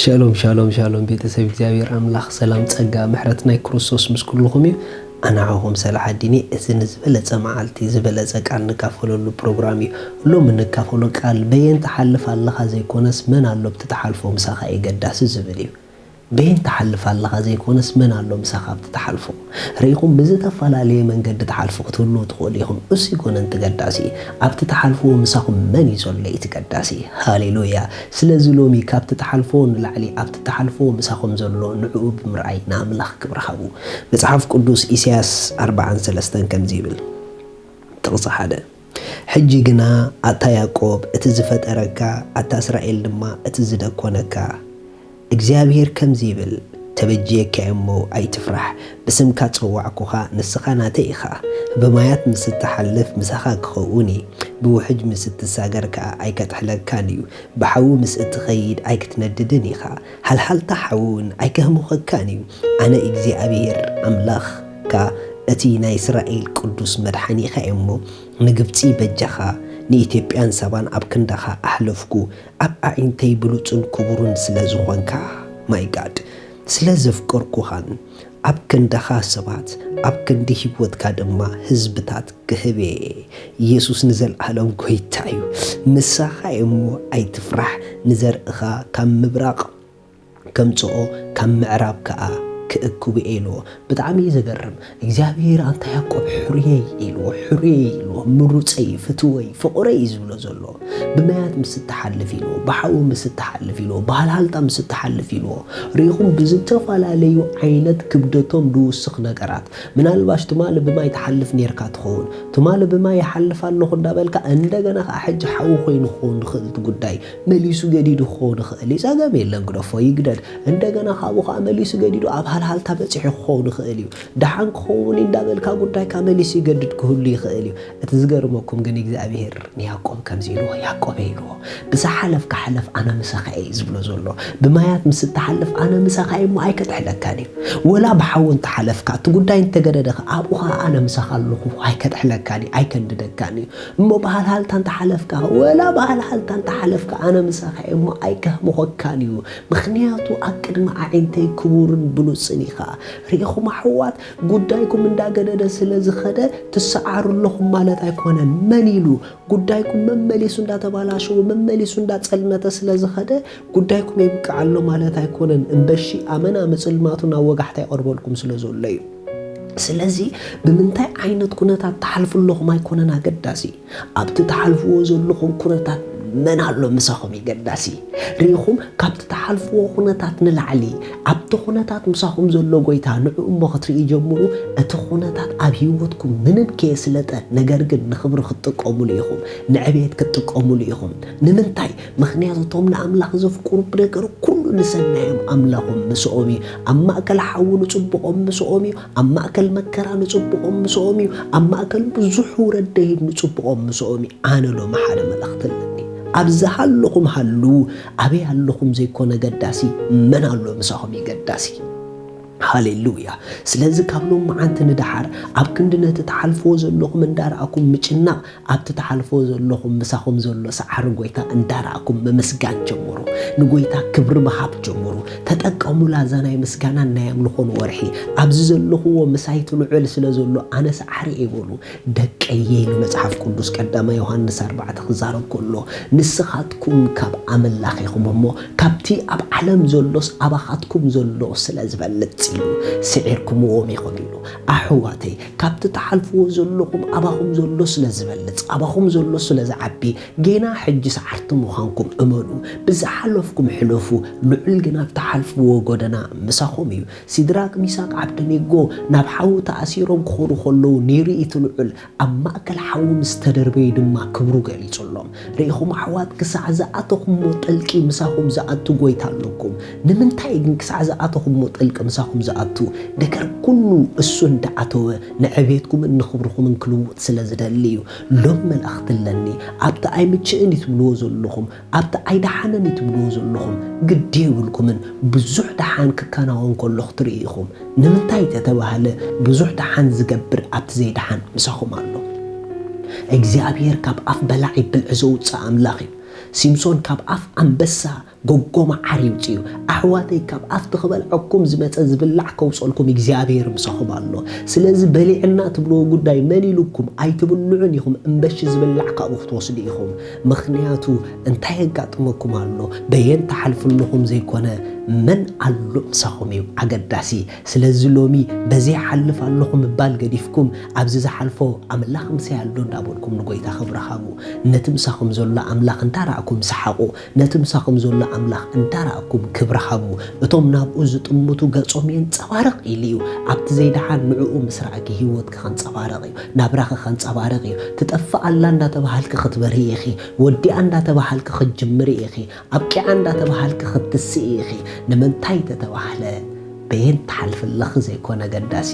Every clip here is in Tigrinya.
ሻሎም ሻሎም ሻሎም፣ ቤተሰብ እግዚኣብሔር ኣምላኽ ሰላም፣ ጸጋ፣ ምሕረት ናይ ክርስቶስ ምስ ኩልኹም እዩ። ኣነ ዓኹም ሰላሓዲን እየ። እዚ ንዝበለጸ መዓልቲ ዝበለጸ ቃል ንካፈለሉ ፕሮግራም እዩ። ሎሚ ንካፈሎ ቃል በየን ትሓልፍ ኣለኻ ዘይኮነስ መን ኣሎ ኣብቲ ትሓልፎ ምሳኻ እዩ ገዳሲ ዝብል እዩ። በየን ትሓልፍ ኣለኻ ዘይኮነስ መን ኣሎ ምሳኻ ኣብቲ ትሓልፎ። ርኢኹም ብዝተፈላለየ መንገዲ ትሓልፉ ክትህልዉ ትኽእሉ ኢኹም። እሱ ይኮነን እቲ ገዳሲ፣ ኣብቲ ትሓልፍዎ ምሳኹም መን እዩ ዘሎ እቲ ገዳሲ። ሃሌሉያ። ስለዚ ሎሚ ካብቲ ትሓልፍዎ ንላዕሊ ኣብቲ ትሓልፍዎ ምሳኹም ዘሎ ንዕኡ ብምርኣይ ንኣምላኽ ክብሪ ሃቡ። መጽሓፍ ቅዱስ ኢሳያስ ኣርባዓን ሰለስተን ከምዚ ይብል፣ ጥቕሲ ሓደ፣ ሕጂ ግና ኣታ ያዕቆብ እቲ ዝፈጠረካ፣ ኣታ እስራኤል ድማ እቲ ዝደኮነካ፣ እግዚኣብሔር ከምዚ ይብል፣ ተበጅየካ እየ እሞ ኣይትፍራሕ፣ ብስምካ ጸዋዕኩኻ፣ ንስኻ ናተይ ኢኻ። ብማያት ምስ እትሓልፍ ምሳኻ ክኸውን እየ፣ ብውሕጅ ምስ እትሳገር ከኣ ኣይከጥሕለካን እዩ። ብሓዊ ምስ እትኸይድ ኣይክትነድድን ኢኻ፣ ሃልሃልታ ሓዊ እውን ኣይከህምኸካን እዩ። ኣነ እግዚኣብሔር ኣምላኽካ፣ እቲ ናይ እስራኤል ቅዱስ መድሓኒኻ እየ እሞ፣ ንግብጺ በጃኻ፣ ንኢትዮጵያን ሳባን ኣብ ክንዳኻ ኣሕለፍኩ፣ ኣብ ኣዒንተይ ብሉጽን ክቡርን ስለ ዝኾንካ፣ ማይ ጋድ፣ ስለ ዘፍቀርኩኻን ኣብ ክንዳኻ ሰባት፣ ኣብ ክንዲ ህይወትካ ድማ ህዝብታት ክህብ እየ። ኢየሱስ ንዘለኣለም ጐይታ እዩ። ምሳኻ እየ እሞ ኣይትፍራሕ፣ ንዘርእኻ ካብ ምብራቕ ከምጽኦ፣ ካብ ምዕራብ ከኣ ክእክቡ እየ ኢልዎ። ብጣዕሚ እዩ ዘገርም። እግዚኣብሔር ኣንታ ያዕቆብ ሕሩየይ ኢልዎ፣ ሕሩየይ ኢልዎ፣ ምሩጸይ፣ ፍትወይ፣ ፍቑረይ እዩ ዝብሎ ዘሎ። ብማያት ምስ እትሓልፍ ኢልዎ፣ ብሓዊ ምስ እትሓልፍ ኢልዎ፣ ብሃልሃልታ ምስ እትሓልፍ ኢልዎ። ርኢኹም ብዝተፈላለዩ ዓይነት ክብደቶም ዝውስኽ ነገራት። ምናልባሽ ትማሊ ብማይ ትሓልፍ ኔርካ ትኸውን። ትማሊ ብማይ ይሓልፍ ኣለኹ እንዳበልካ እንደገና ከኣ ሕጂ ሓዊ ኮይኑ ክኸውን ዝኽእል እቲ ጉዳይ። መሊሱ ገዲዱ ክኸውን ይኽእል እዩ። ጸገም የለን ግደፎ ይግደድ። እንደገና ካብኡ ከኣ መሊሱ ገዲዱ ኣብ ሃልሃልታ በጺሑ ክኸውን ይኽእል እዩ። ደሓን ክኸውን እዩ እንዳበልካ ጉዳይካ መሊሱ ይገድድ ክህሉ ይኽእል እዩ። እቲ ዝገርመኩም ግን እግዚኣብሔር ንያዕቆብ ከምዚ ኢልዎ፣ ያዕቆበይ ኢልዎ፣ ብዝሓለፍካ ሕለፍ ኣነ ምሳኻ እየ ዝብሎ ዘሎ። ብማያት ምስ እትሓልፍ ኣነ ምሳኻ እየ እሞ ኣይከጥሕለካን እዩ። ወላ ብሓዊ እንተሓለፍካ፣ እቲ ጉዳይ እንተገደደ ከኣ ኣብኡ ከኣ ኣነ ምሳኻ ኣለኹ ኣይከጥሕለካን እዩ፣ ኣይከንድደካን እዩ። እሞ ብሃልሃልታ እንተሓለፍካ፣ ወላ ብሃልሃልታ እንተሓለፍካ ኣነ ምሳኻ እየ እሞ ኣይከህምኾካን እዩ። ምኽንያቱ ኣብ ቅድሚ ኣዒንተይ ክቡርን ብሉጽን ኢኻ። ርኢኹም ኣሕዋት፣ ጉዳይኩም እንዳገደደ ስለ ዝኸደ ትሰዓሩ ኣለኹም ማለት ኣይኮነን። መን ኢሉ? ጉዳይኩም መመሊሱ እንዳተባላሸወ፣ መመሊሱ እንዳጸልመተ ስለ ዝኸደ ጉዳይኩም የብቅዕ ኣሎ ማለት ኣይኮነን። እምበሺ ኣመና ምጽልማቱ ናብ ወጋሕታ ይቐርበልኩም ስለ ዘሎ እዩ። ስለዚ ብምንታይ ዓይነት ኩነታት ትሓልፉ ኣለኹም ኣይኮነን ኣገዳሲ። ኣብቲ ትሓልፍዎ ዘለኹም ኩነታት መን ኣሎ ምሳኹም እዩ ገዳሲ። ርኢኹም፣ ካብቲ ትሓልፍዎ ኩነታት ንላዕሊ ኣብቲ ኩነታት ምሳኹም ዘሎ ጎይታ ንዕኡ እሞ ክትርኢ ጀምሩ። እቲ ኩነታት ኣብ ህይወትኩም ምንም ከየስለጠ፣ ነገር ግን ንኽብሪ ክትጥቀሙሉ ኢኹም፣ ንዕቤት ክትጥቀሙሉ ኢኹም። ንምንታይ? ምኽንያቱ እቶም ንኣምላኽ ዘፍቅሩ ብነገር ኩሉ ንሰናዮም ኣምላኾም ምስኦም እዩ። ኣብ ማእከል ሓዊ ንጽቡቖም ምስኦም እዩ። ኣብ ማእከል መከራ ንጽቡቖም ምስኦም እዩ። ኣብ ማእከል ብዙሕ ውረድ ደይብ ንጽቡቖም ምስኦም እዩ። ኣነ ሎሚ ሓደ መልእኽቲ ኣለኒ። ኣብ ዝሃለኹም ሃልዉ፣ ኣበይ ኣለኹም ዘይኮነ ገዳሲ፣ መን ኣሎ ምሳኹም እዩ ገዳሲ። ሃሌሉያ። ስለዚ ካብ ሎሚ መዓንቲ ንደሓር ኣብ ክንዲ ነቲ ትሓልፍዎ ዘለኹም እንዳረኣኩም ምጭናቕ፣ ኣብቲ ትሓልፍዎ ዘለኹም ምሳኹም ዘሎ ሰዓሪ ጎይታ እንዳረኣኩም ምምስጋን ጀምሩ። ንጎይታ ክብሪ ምሃብ ጀምሩ። ተጠቀሙላ እዛ ናይ ምስጋናን ናይ ኣምልኾን ወርሒ። ኣብዚ ዘለኹዎ ምሳይ ትልዑል ስለ ዘሎ ኣነ ሰዓሪ እየ በሉ። ደቀየ ኢሉ መጽሓፍ ቅዱስ ቀዳማይ ዮሃንስ ኣርባዕተ ክዛረብ ከሎ፣ ንስኻትኩም ካብ ኣምላኽ ኢኹም እሞ ካብቲ ኣብ ዓለም ዘሎስ ኣባኻትኩም ዘሎ ስለ ዝበልጽ ኢሉ፣ ስዒርኩምዎም ኢኹም ኢሉ። ኣሕዋተይ፣ ካብቲ ትሓልፍዎ ዘለኹም ኣባኹም ዘሎ ስለ ዝበልጽ፣ ኣባኹም ዘሎ ስለ ዝዓቢ፣ ጌና ሕጂ ሰዓርቲ ምዃንኩም እመኑ። ብዝሓለፍኩም ሕለፉ፣ ልዑል ግን ኣብ ትሓልፍዎ ጎደና ምሳኹም እዩ። ሲድራቅ፣ ሚሳቅ፣ ዓብደኔጎ ናብ ሓዊ ተኣሲሮም ክኾኑ ከለዉ ነይሩ እቲ ልዑል ኣብ ማእከል ሓዊ ምስ ተደርበዩ ድማ ክብሩ ገሊጹሎም። ርኢኹም ኣሕዋት፣ ክሳዕ ዝኣተኹሞ ጥልቂ ምሳኹም ዝኣቱ ጎይታ ኣለኩም። ንምንታይ ግን ክሳዕ ዝኣተኹሞ ጥልቂ ምሳኹም ዝኣቱ? ነገር ኩሉ እሱ እንዳኣተወ ንዕቤትኩምን ንኽብርኹምን ክልውጥ ስለ ዝደሊ እዩ። ሎም መልእኽቲ ኣለኒ። ኣብቲ ኣይምችእን እዩ ትብልዎ ዘለኹም፣ ኣብቲ ኣይደሓነን እዩ ትብልዎ ዘለኹም፣ ግዲ የብልኩምን። ብዙሕ ደሓን ክከናወን ከሎ ክትርእዩ ኢኹም። ንምንታይ ተተባህለ፣ ብዙሕ ደሓን ዝገብር ኣብቲ ዘይደሓን ምሳኹም ኣሎ። እግዚኣብሔር ካብ ኣፍ በላዒ ብልዒ ዘውፅእ ኣምላኽ እዩ። ሲምሶን ካብ ኣፍ ኣንበሳ ጎጎ መዓር ይውፅእ እዩ። ኣሕዋተይ፣ ካብ ኣፍ ትኽበልዐኩም ዝመፀ ዝብላዕ ከውፀልኩም እግዚኣብሔር ምሳኹም ኣሎ። ስለዚ በሊዕና ትብልዎ ጉዳይ መን ኢሉኩም? ኣይትብልዑን ኢኹም። እምበሺ ዝብላዕ ካብኡ ክትወስዱ ኢኹም። ምኽንያቱ እንታይ የጋጥመኩም ኣሎ? በየን ትሓልፉ ኣለኹም ዘይኮነ፣ መን ኣሎ ምሳኹም እዩ ኣገዳሲ። ስለዚ ሎሚ በዚ ይሓልፍ ኣለኹ ምባል ገዲፍኩም፣ ኣብዚ ዝሓልፎ ኣምላኽ ምሳይ ኣሎ እንዳበልኩም ንጎይታ ክብሪ ሃቡ። ነቲ ምሳኹም ዘሎ ኣምላኽ እንዳረኣኩም ሰሓቑ። ነቲ ምሳኹም ዘሎ ኣምላኽ እንዳረኣኩም ክብሪ ሃቡ። እቶም ናብኡ ዝጥምቱ ገጾም የንጸባርቕ ኢሉ እዩ። ኣብቲ ዘይደሓን ንዕኡ ምስ ረኣኪ ህይወትኪ ከንጸባርቕ እዩ። ናብራኺ ከንጸባርቕ እዩ። ትጠፍእ ኣላ እንዳተባሃልኪ ክትበርሂ ኢኺ። ወዲኣ እንዳተባሃልኪ ክትጅምሪ ኢኺ። ኣብቂዓ እንዳተባሃልኪ ክትስኢ ኢኺ። ንምንታይ ተተባህለ፣ በየን ትሓልፊ ኣለኺ ዘይኮነ ገዳሲ፣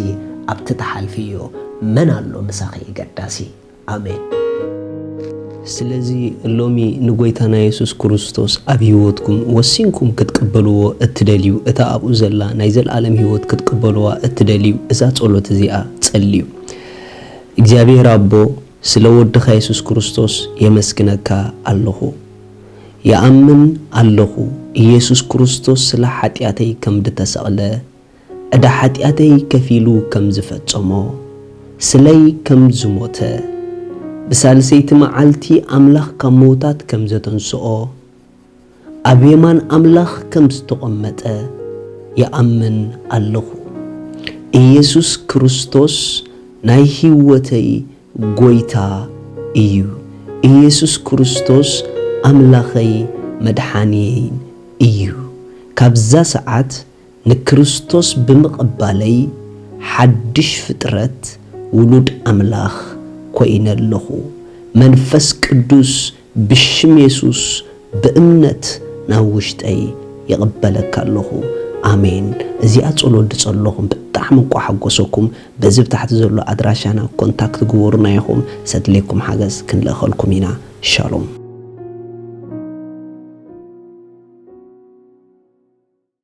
ኣብቲ ትሓልፍዮ መን ኣሎ ምሳኺ ገዳሲ። ኣሜን። ስለዚ ሎሚ ንጎይታና የሱስ ክርስቶስ ኣብ ህይወትኩም ወሲንኩም ክትቅበልዎ እትደልዩ፣ እታ ኣብኡ ዘላ ናይ ዘለኣለም ህይወት ክትቅበልዋ እትደልዩ፣ እዛ ጸሎት እዚኣ ጸልዩ። እግዚኣብሔር ኣቦ፣ ስለ ወድኻ የሱስ ክርስቶስ የመስግነካ ኣለኹ። ይኣምን ኣለኹ፣ ኢየሱስ ክርስቶስ ስለ ሓጢኣተይ ከም ድተሰቕለ፣ ዕዳ ሓጢኣተይ ከፊሉ ከም ዝፈጸሞ፣ ስለይ ከም ዝሞተ፣ ብሳልሰይቲ መዓልቲ ኣምላኽ ካብ ምዉታት ከም ዘተንስኦ፣ ኣብ የማን ኣምላኽ ከም ዝተቐመጠ ይኣምን ኣለኹ። ኢየሱስ ክርስቶስ ናይ ህይወተይ ጎይታ እዩ። ኢየሱስ ክርስቶስ ኣምላኸይ መድሓንየይን እዩ። ካብዛ ሰዓት ንክርስቶስ ብምቕባለይ ሓድሽ ፍጥረት ውሉድ ኣምላኽ ኮይነ ኣለኹ። መንፈስ ቅዱስ ብሽም የሱስ ብእምነት ናብ ውሽጠይ ይቕበለካ ኣለኹ። ኣሜን። እዚኣ ጸሎት ድጸለኹም ብጣዕሚ እንቋ ሓጎሰኩም። በዚ ብታሕቲ ዘሎ ኣድራሻና ኮንታክት ግበሩና ኢኹም። ሰድሌኩም ሓገዝ ክንልእኸልኩም ኢና። ሻሎም።